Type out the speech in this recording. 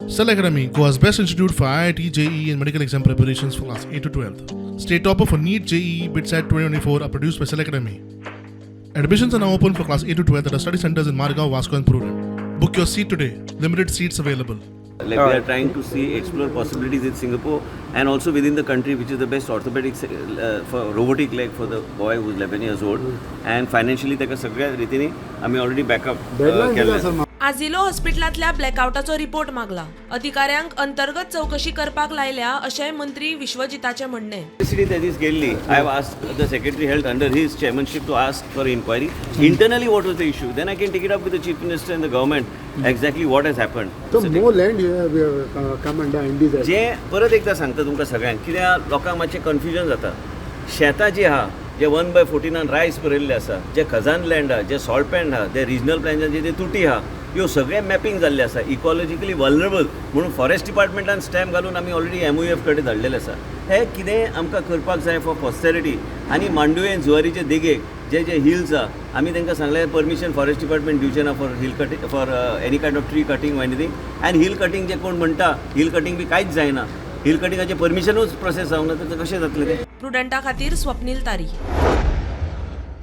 Cell Academy, Goa's best institute for IIT, JEE, and medical exam preparations for class 8 to 12. State topper for NEET, JEE, BITSAT 2024 are produced by Cell Academy. Admissions are now open for class 8 to 12 at our study centers in Margao, Vasco, and Prudent. Book your seat today. Limited seats available. Like we are trying to see, explore possibilities in Singapore and also within the country, which is the best orthopedic for robotic leg for the boy who's 11 years old. And financially, ताका सगळ्या रितीने आम्ही already backup केल्लें. Asilo हॉस्पिटलांतल्या ब्लॅकआवटाचो report मागला. अधिकाऱ्यांक अंतर्गत चवकशी करपाक लायल्या अशेंय मंत्री विश्वजिताचें म्हणणें. Publicity that is गेल्ली, I have asked the Secretary Health under his chairmanship to ask for inquiry. Internally, what was the issue? Then I can take it up with the Chief Minister and the government exactly what has happened. So more land you have, come under NDZ. जे परत एकदा सांगता तुमकां सगळ्यांक, कित्याक लोकांक मातशें confusion जाता. शेतां जी आहा, जे 1/14 रायस बरयल्ले आसा, जे खजान लँड आहा, जे सॉल्ट पॅन आहा, जे रिजनल प्लॅनाचे जे तुटी आहा, ह्यो सगळे मॅपिंग जाल्ले आसा. इकॉलॉजिकली वल्नरेबल म्हणून फॉरेस्ट डिपार्टमेंटान स्टॅम्प घालून आमी ऑलरेडी एमओएफ कडेन धाडलेले आसा. हे कितें आमकां करपाक जाय फॉर पॉस्टेरिटी. आनी मांडवे जुवारीचे देगेक जे जे हिल्स आहा, आमी तांकां सांगलें, परमिशन फॉरेस्ट डिपार्टमेंट दिवचें ना for hill cutting, for any kind of tree cutting, anything. And hill cutting जे कोण म्हणटा, हिल कटींग बी कांयच जायना. हिल कटिंगाचें परमिशनूच प्रोसेस जावंक ना, तर तें कशें जातलें तें? प्रुडंटा खातीर स्वप्नील तारी.